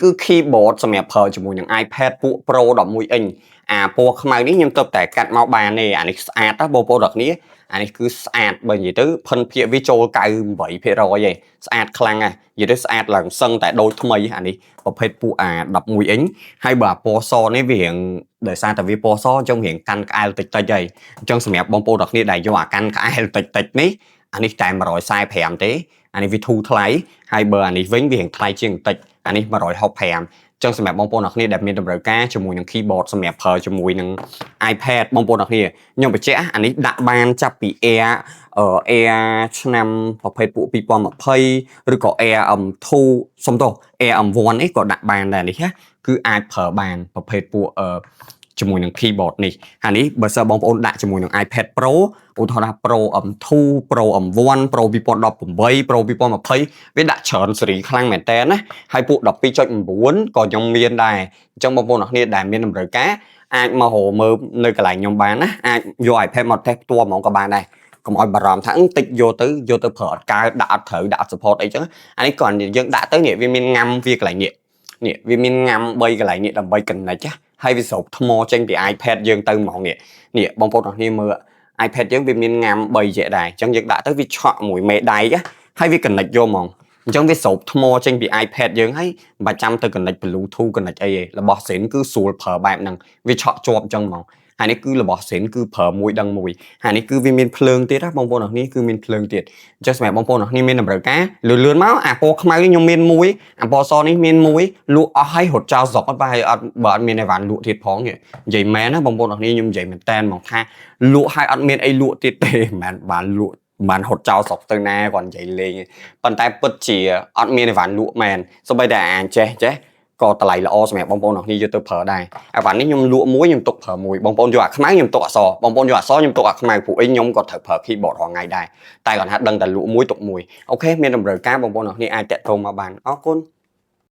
គឺ keyboard សម្រាប់ប្រើជាមួយនឹង iPad ពួក Pro 11 inch អាពណ៌ខ្មៅនេះខ្ញុំទៅតែកាត់មកបានទេអានេះស្អាតណាបងប្អូនទាំងគ្នាអានេះគឺស្អាតបើនិយាយទៅភិនភាគវាចូល98%ឯងស្អាតខ្លាំងណាស់និយាយទៅស្អាតឡើងសឹងតែដូចថ្មីអានេះប្រភេទពួកអា11 inch ហើយបើអាពណ៌សនេះវារៀងដោយសារតែវាពណ៌សអញ្ចឹងរៀងកាន់ក្អែលតិចតិចហើយអញ្ចឹងសម្រាប់បងប្អូនទាំងគ្នាដែលយកអាកាន់ក្អែលតិចតិចនេះអានេះតែ145ទេអានេះវាធូរថ្លៃហើយបើអានេះវិញវារៀងថ្លៃជាងបន្តិចអានេះ165ចឹងសម្រាប់បងប្អូនអ្នកគ្នាដែលមានតម្រូវការជាមួយនឹង keyboard សម្រាប់ប្រើជាមួយនឹង iPad បងប្អូនអ្នកគ្នាខ្ញុំបញ្ជាក់អានេះដាក់បានចាប់ពី Air Air ឆ្នាំប្រភេទពួក2020ឬក៏ Air M2 សុំទោស Air M1 នេះក៏ដាក់បានដែរនេះណាគឺអាចប្រើបានប្រភេទពួកជាមួយនឹង keyboard នេះហើយនេះបើសិនបងប្អូនដាក់ជាមួយនឹង iPad Pro ឧទាហរណ៍ថា Pro M2 Pro M1 Pro 2018 Pro 2020វាដាក់ច្រើនស៊េរីខ្លាំងមែនតើណាហើយពួក12.9ក៏ខ្ញុំមានដែរអញ្ចឹងបងប្អូនអ្នកគ្នាដែលមានតម្រូវការអាចមករកមើលនៅកន្លែងខ្ញុំបានណាអាចយក iPad មកតេស្តផ្ទាល់ហ្មងក៏បានដែរកុំឲ្យបារម្ភថាតិចយកទៅយកទៅប្រើអត់កើតដាក់អត់ត្រូវដាក់អត់ support អីចឹងអានេះគ្រាន់តែយើងដាក់ទៅនេះវាមានងាំវាកន្លែងនេះនេះវាមានងាំ3កន្លែងនេះដើម្បី connect ណាហើយវាស្រូបថ្មចេញពី iPad យើងទៅហ្មងនេះនេះបងប្អូនទាំងគ្នាមើល iPad យើងវាមានងាំ3ជាដែរអញ្ចឹងយើងដាក់ទៅវាឆក់មួយមេដៃហើយវា connect យកហ្មងអញ្ចឹងវាស្រូបថ្មចេញពី iPad យើងហើយមិនបាច់ចាំទៅ connect Bluetooth connect អីទេរបស់ Zen គឺស្រួលប្រើបែបហ្នឹងវាឆក់ជាប់អញ្ចឹងហ្មងហើយនេះគឺរបស់ Zen គឺប្រើមួយដឹងមួយហើយនេះគឺវាមានភ្លើងទៀតណាបងប្អូនអរគ្នាគឺមានភ្លើងទៀតអញ្ចឹងសម្រាប់បងប្អូនអរគ្នាមានតម្រូវការលឿនលឿនមកអាពណ៌ខ្មៅនេះខ្ញុំមានមួយអាពណ៌សនេះមានមួយលក់អស់ហើយរត់ចោលស្រុកអត់បែរអត់បើអត់មានអីវ៉ាន់លក់ទៀតផងនិយាយមែនណាបងប្អូនអរគ្នាខ្ញុំនិយាយមែនតែនហ្មងថាលក់ហើយអត់មានអីលក់ទៀតទេមិនមែនបានលក់បានហត់ចោលស្រុកទៅណាគាត់និយាយលេងប៉ុន្តែពិតជាអត់មានអីវ៉ាន់លក់មែនសូម្បីតែអាចេះចេះក៏តម្លៃល្អសម្រាប់បងប្អូនអរគ្នាយកទៅប្រើដែរអីវ៉ាន់នេះខ្ញុំលក់មួយខ្ញុំទុកប្រើមួយបងប្អូនយកអាខ្មៅខ្ញុំទុកអក្សរបងប្អូនយកអក្សរខ្ញុំទុកអាខ្មៅព្រោះអីខ្ញុំក៏ត្រូវប្រើ keyboard រាល់ថ្ងៃដែរតែគាត់ថាដឹងតែលក់មួយទុកមួយ OK មានតម្រូវការបងប្អូនអរគ្នាអាចតាក់ទងមកបានអរគុណ។